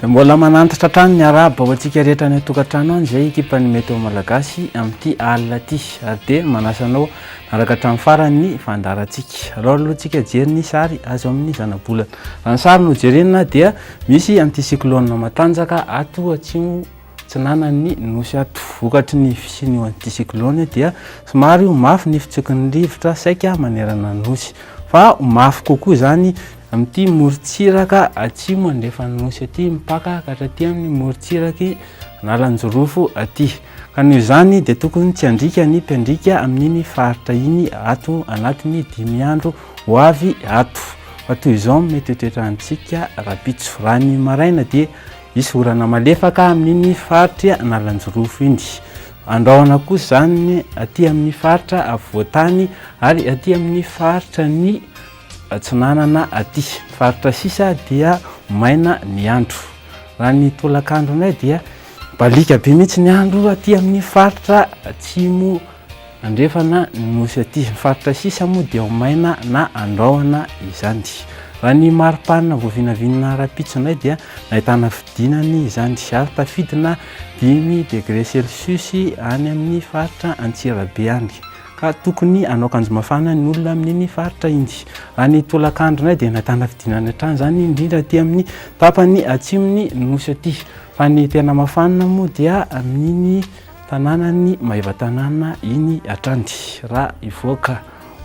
Dia mbola manantitra hatrany ny arahaba ho antsika rehetra any an-tokantrano any izay ekipan'ny Météo Malagasy amin'ity alina ity ary dia manasa anao hanaraka hatramin'ny farany ny fandaharantsika. Alao aloha tsika hijery ny sary azo amin'ny zanabolana. Raha ny sary no jerena dia misy anticyclone matanjaka ato atsimo atsinanan'ny nosy ato. Vokatry ny fisian'io anticyclone dia somary ho mafy ny fitsoky ny rivotra saika manerana ny nosy fa ho mafy kokoa izany Amin'ity morontsiraka atsimo andrefan'ny nosy aty mipaka ka hatraty amin'ny morontsiraky Analanjirofo aty. Ka noho izany dia tokony tsy handriaka ny mpiandriaka amin'iny faritra iny ato anatin'ny dimy andro ho avy ato. Fa toy izao no mety ho toetrantsika rahampitso. Raha ny maraina dia hisy orana malefaka amin'iny faritry Analanjirofo iny. Andrahona kosa izany aty amin'ny faritra afovoan-tany ary aty amin'ny faritra ny Atsinanana aty. Faritra sisa dia maina ny andro. Raha ny tolakandro indray dia baliaka be mihitsy ny andro aty amin'ny faritra atsimo andrefana ny nosy aty. Ny faritra sisa moa dia ho maina na andrahona izany. Raha ny maripana voavinavinana rahampitso indray dia nahitana fidinany izany ary tafidina dimy degré celsius any amin'ny faritra Antsirabe any. Ka tokony hanao akanjo mafana ny olona amin'iny faritra iny. Raha ny tolakandro indray dia nahitana fidinana hatrany izany indrindra aty amin'ny tapany atsimon'ny nosy aty. Fa ny tena mafana moa dia amin'iny tanànan'i Maevatanàna iny hatrany. Raha hivoaka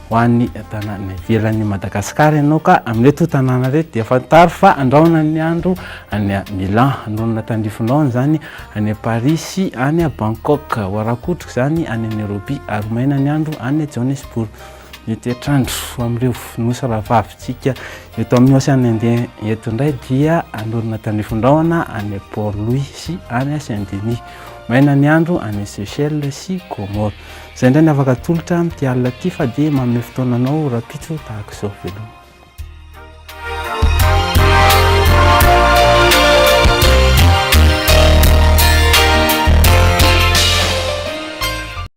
ho any tanàna ivelan'i Madagasikara ianao ka amin'ireto tanàna ireto dia fantaro fa andrahona ny andro any Milan, andrahona tandrifinao izany any Paris sy any Bangkok. Ho arakotroka izany any Nairobi ary ho maina ny andro any Johannesburg. Ny toetr'andro amin'ireo nosy rahavavintsika eto amin'ny Océan Indien eto indray dia anorina tandrifin-drahona any Port Louis sy any Saint Denis. Maina ny andro any Seychelles sy Comores. Izay indray ny afaka atolotra amin'ity alina ity fa dia manome fotoana anao rahampitso tahaka izao. Veloma.